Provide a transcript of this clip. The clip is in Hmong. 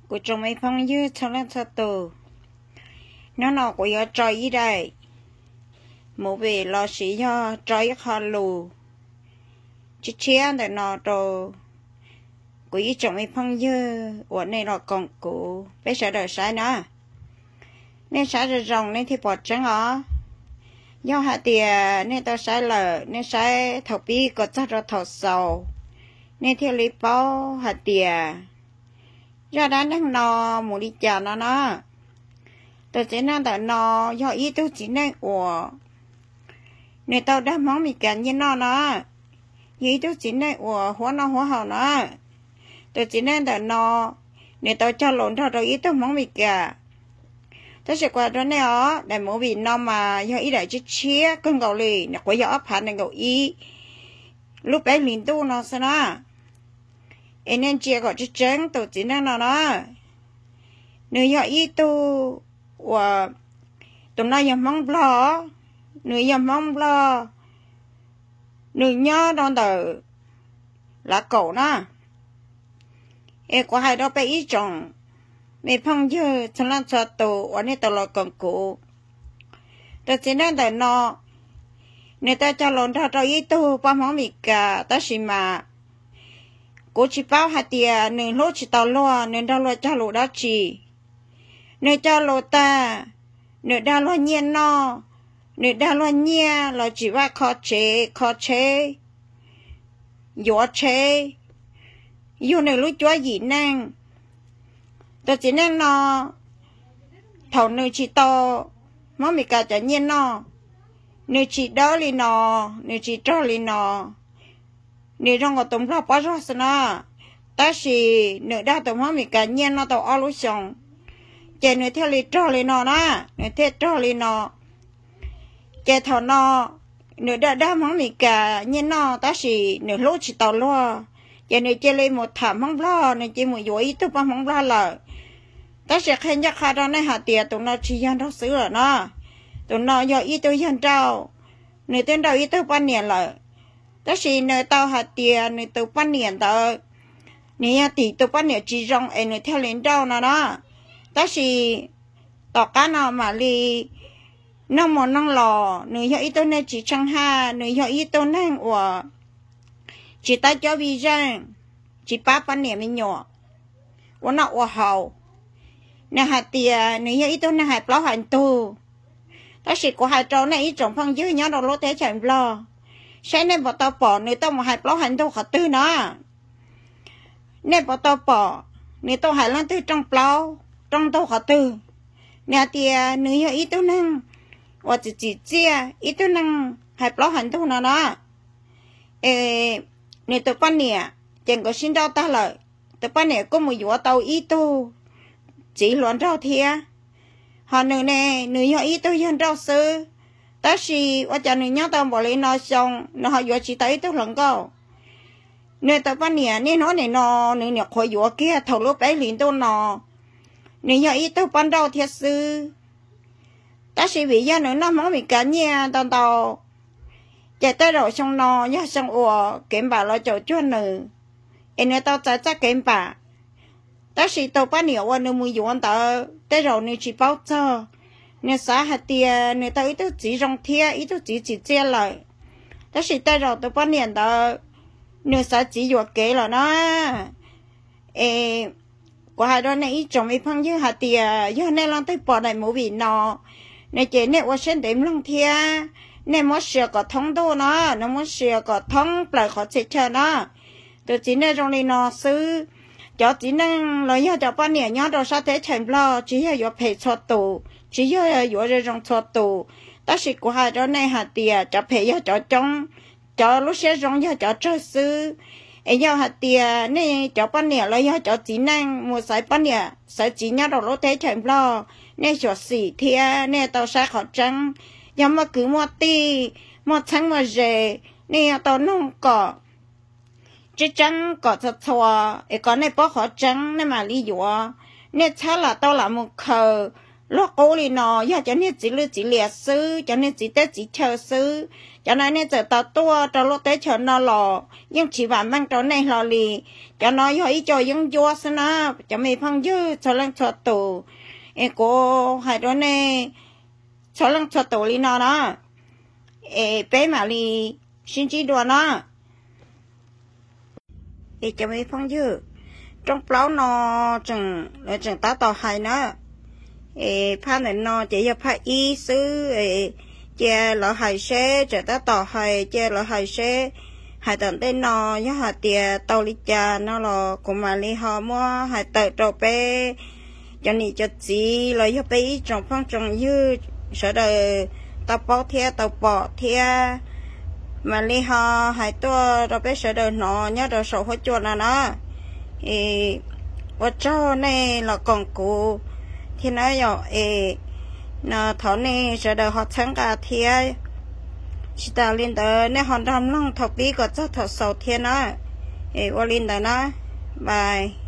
Kuv tsoom me phooj ywg txhua leej txhua tus, hnub no kuv yuav tso ib daim movie lossis yog tso ib qho lus tshiab tshiab ntawm no rau kuv ib tsoom me phooj ywg uas nej los koom kuv peb sawv daws saib na. Nej saib zoo zoo nej thiaj pom tseeb os. Yog hais tias nej tau saib lawm, nej saib thaum pib kom txog rau thaum xaus, nej thiaj li paub hais tias zaj dab neeg no mus li cas no na. Tus txiv neej ntawm no yog ib tug txiv neej uas nws tau dag Hmoob Meskas nyiaj noj no, yog ib tug txiv neej uas huab noj huab haus no. Tus txiv neej ntawm no, nws tau cog lus nrog rau ib tug Hmoob Meskas. Tab sis kuv hais rau nej os, daim movie no mas yog ib daim tshiab tshiab kawg nkaus li, nws nyuam qhuav yog ob phav nees nkaum ib lub peb hlis ntuj no xwb na. Es nej ntsia kom tseeb tseeb tus txiv neej no na, nws yog ib tug uas, tus no yog Hmoob Nplog, nws yog Hmoob Nplog, nws nyob rau ntawm Lav Kaum na. Es kuv hais rau peb ib tsoom me phooj ywg txhua leej txhua tus uas nej tau los koom kuv, tus txiv neej ntawm no, nws tau cog lus nrog rau ib tug poj Hmoob Meskas, tab sis mas kuv tsis paub hais tias nws hlub tsis tau luag, nws nrog luag cog lus dab tsi. Nws cog lus tag, nws dag luag nyiaj noj, nws dag luag nyiaj los tsim vaj kho tsev kho tsheb, yuav tsheb, yug nws lub cuab yim neej. Tus txiv neej no, thaum nws tsis tau Hmoob Meskas cov nyiaj noj, nws tsis dawb li no, nws tsis rog li no, nws zoo nkaus tus Nplog pob zog xwb na. Tab sis nws dag tus Hmoob Meskas nyiaj noj tau ob lub xyoo, ces nws thiaj li rog li no na, nws thiaj rog li no. Ces thaum no nws dag dag Hmoob Meskas nyiaj noj tab sis nws hlub tsis tau luag, ces nws cia li mus tham Hmoob Nplog, nws cia li mus yuav ib tug poj Hmoob Nplog lawm. Tab sis qhia ncaj qha rau nej hais tias tus no tsis yog nraug xwb lawm no, tus no yog ib tug yawg nrauj, nws twb nrauj ib tug poj niam lawm. Tab sis nws tau hais tias nws tus poj niam ntawd, nws yog tim tus poj niam tsis zoo es nws thiaj li nrauj no na. Tab sis tom qab no mam li noj mus noj los, nws yog ib tug neeg tsis tsheej haj, nws yog ib tug neeg uas tsis tab cuab vij zeej, tsis pab poj niam me nyuam ua noj ua haus. Nws hais tias nws yog ib tug neeg hais plaub hais ntug. Tab sis kuv hais rau nej ib tsoom phooj ywg nyob rau lub teb chaws Nplog, saib nej puas tau pom nws tuaj mus hais plaub hais ntug qhov twg no. Nej puas tau pom nws tuaj hais leej twg rooj plaub rooj ntug qhov twg? Nws hais tias nws yog ib tug neeg uas txim txim txiaj, ib tug neeg hais plaub hais ntug no na. Es nws tus poj niam ces nkawd sib nrauj tag lawm, tus poj niam kuj mus yuav tau ib tug txiv hluas nraug thiab. Ho nws ne, nws yog ib tug yawg nrauj xwb, tab sis ua cas nws nyob tau npaum li no xyoo nws ho yuav tsis tau ib tug hluas nkauj. Nws tus poj niam niaj hnub nim no nws nyuam qhuav yuav kiag thaum lub peb hlis ntuj no, nws yog ib tug poj nrauj thiab xwb. Tab sis vim yog nws noj Hmoob Meskas nyiaj ntau ntau, ces tej zaum xyoo no yog xyoo uas kev npam los caum cuag nws, es nws tau txais txoj kev npam. Tab sis tus poj niam uas nws mus yuav ntawd tej zaum nws tsis paub txog, nws xav hais tias nws tau ib tug txiv zoo thiab ib tug txiv txim txiaj lawm. Tab sis tej zaum tus poj niam ntawd nws xav txiv yuam kev lawm na. Es kuv hais rau nej ib tsoom me phooj ywg hais tias yog nej leej twg pom daim movie no, no ces nej ua siab ntev mloog thiab nej muab share kom thoob ntuj no, nej muab share kom thoob plaws qhov txhia chaw no. Tus txiv neej zoo li no xwb. Cov txiv neej los yog cov poj niam nyob rau sab teb chaws Nplog tsis yog yuav phem txhua tus, tsis yog yuav zoo zoo txhua tus. Tab sis kuv hais rau nej hais tias cov phem yog cov coob, cov lub siab zoo yog cov tsawg xwb. Es yog hais tias nej cov poj niam los yog cov txiv neej mus xaiv poj niam xaiv txiv nyob rau lub teb chaws Nplog, nej xyuam xim thiab nej tau saib qhov tseeb. Yog muaj kwv muaj tij, muaj txheeb muaj ze, nej yuav tau nug kom tseeb tseeb kom txhua txhua, es kom nej paub qhov tseeb nej mam li yuav. Nej txhob lam tau lam mus khaws luag qub li no yog cov niag txiv lwj txiv liam xwb, cov niag txiv teb txiv chaw xwb. Cov no nej txawm tau tuaj rau lub teb chaws no los yeej tsis vam meej rau nej hlo li. Cov no yog ib co yeeb ncuab xwb na, cov me phooj ywg txhua leej txhua tus. Es kuv hais rau nej txhua leej txhua tus li no na, es peb mam li sib ntsib dua na. Es cov me phooj ywg, rooj plaub no tseem, lawv tseem tab tom hais na. Es phaj ntawm no ces yog phaj ib xwb, cia lawv hais seb, tseem tab tom hais, cia lawv hais seb hais tom ntej no yog hais tias tau li cas no los kuv mam li ho muab hais tawm rau peb cov niam cov txiv los yog peb ib tsoom phooj tsoom ywg sawv daws tau paub thiab tau pom thiab, mam li ho hais tuaj rau peb sawv daws hnov nyob rau saum huab cua no na. Es ua tsaug nej los koom kuv thiab na yom. Es no thov nej sawv daws ho txhawb nqa thiab, tsis tas li ntawd nej ho nrog mloog thaum pib kom txog thaum xaus thiab na. Es ua li ntawd na, bye.